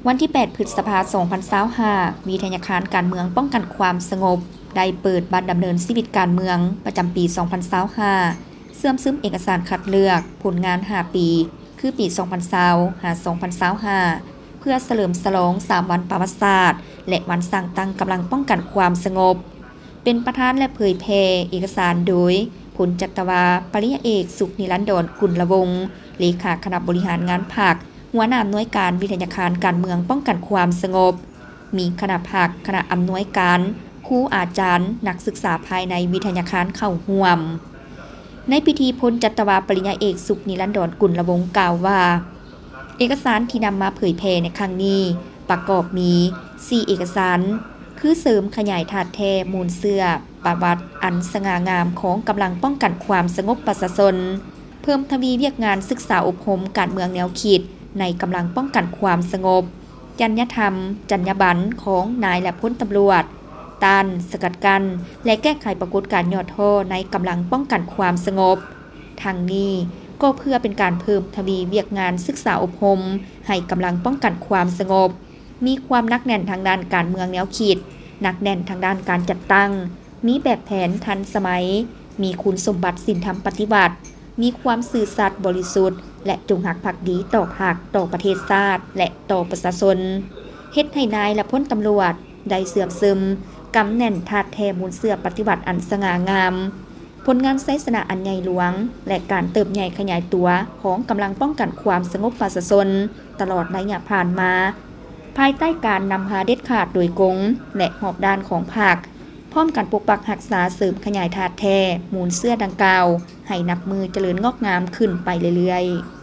ວັນທີແປດ ພຶດສະພາ ສອງພັນຊາວຫ້າ ວິທະຍາຄານການເມືອງປ້ອງກັນຄວາມສະຫງົບ ໄດ້ເປີດບັດດຳເນີນຊີວິດການເມືອງປະຈຳປີ ສອງພັນຊາວຫ້າ ເຊື່ອມຊຶມເອກະສານຄັດເລືອກຜົນງານຫ້າປີ ຄືປີ ສອງພັນຊາວ ຫາ ສອງພັນຊາວຫ້າ ເພື່ອສະເຫຼີມສະຫຼອງສາມວັນປະຫວັດສາດ ແລະ ວັນສ້າງຕັ້ງກຳລັງປ້ອງກັນຄວາມສະຫງົບ. ເປັນປະທານ ແລະ ເຜີຍແຜ່ເອກະສານໂດຍ ພົນຈັດຕະວາ ປະລິຍາເອກ ສຸກນິລັນດອນ ກຸນລະວົງ ເລຂາຄະນະບໍລິຫານງານພັກ, ຫົວໜ່ວຍການວິທະຍາຄານການເມືອງປ້ອງກັນຄວາມສະຫງົບ, ມີຄະນະພັກ, ຄະນະອຳນວຍການ, ຄູອາຈານ, ນັກສຶກສາພາຍໃນວິທະຍາຄານເຂົ້າຮ່ວມ. ໃນພິທີ ພົນຈັດຕະວາ ປະລິຍາເອກ ສຸກນິລັນດອນ ກຸນລະວົງ ກ່າວວ່າ ເອກະສານທີ່ນຳມາເຜີຍແຜ່ໃນຄັ້ງນີ້ ປະກອບມີ ສີ່ເອກະສານ ຄື ເສີມຂະຫຍາຍທາດແທ້ມູນເຊື້ອປະຫວັດອັນສະຫງ່າງາມຂອງກຳລັງປ້ອງກັນຄວາມສະຫງົບປະຊາຊົນ, ເພີ່ມທະວີວຽກງານສຶກສາອົບຮົມການເມືອງແນວຄິດໃນກຳລັງປ້ອງກັນຄວາມສະຫງົບ, ຈັນຍະທຳ, ຈັນຍາບັນຂອງນາຍ ແລະ ພົນຕຳຫຼວດ, ຕ້ານ, ສະກັດກັ້ນ ແລະ ແກ້ໄຂປາກົດການຫຍໍ້ທໍ້ໃນກຳລັງປ້ອງກັນຄວາມສະຫງົບ. ທັງນີ້ກໍເພື່ອເປັນການເພີ່ມທະວີວຽກງານສຶກສາອົບຮົມໃຫ້ກຳລັງປ້ອງກັນຄວາມສະຫງົບ ມີຄວາມໜັກແໜ້ນທາງດ້ານການເມືອງແນວຄິດ, ໜັກແໜ້ນທາງດ້ານການຈັດຕັ້ງ, ມີແບບແຜນທັນສະໄໝ, ມີຄຸນສົມບັດສິນທຳປະຕິວັດ, ມີຄວາມຊື່ສັດບໍລິສຸດ ແລະ ຈົງຮັກພັກດີຕໍ່ພັກ, ຕໍ່ປະເທດຊາດ ແລະ ຕໍ່ປະຊາຊົນ, ເຮັດໃຫ້ນາຍ ແລະ ພົນຕຳຫຼວດໄດ້ເຊື່ອມຊຶມ, ກຳແໜ້ນທາດແທ້ມູນເຊື້ອປະຕິວັດອັນສະຫງ່າງາມ. ຜົນງານໄຊຊະນະອັນໃຫຍ່ຫຼວງ ແລະ ການເຕີບໃຫຍ່ຂະຫຍາຍຕົວຂອງກຳລັງປ້ອງກັນຄວາມສະຫງົບປະຊາຊົນຕະຫຼອດໄລຍະຜ່ານມາ, ພາຍໃຕ້ການນຳພາເດັດຂາດໂດຍກົງ ແລະ ຮອບດ້ານຂອງພັກ, ພ້ອມກັນປົກປັກຮັກສາເສີມຂະຫຍາຍທາດແທ້ມູນເຊື້ອດັ່ງກ່າວ ໃຫ້ນັບມື້ຈະເລີນງອກງາມຂຶ້ນໄປເລື້ອຍໆ.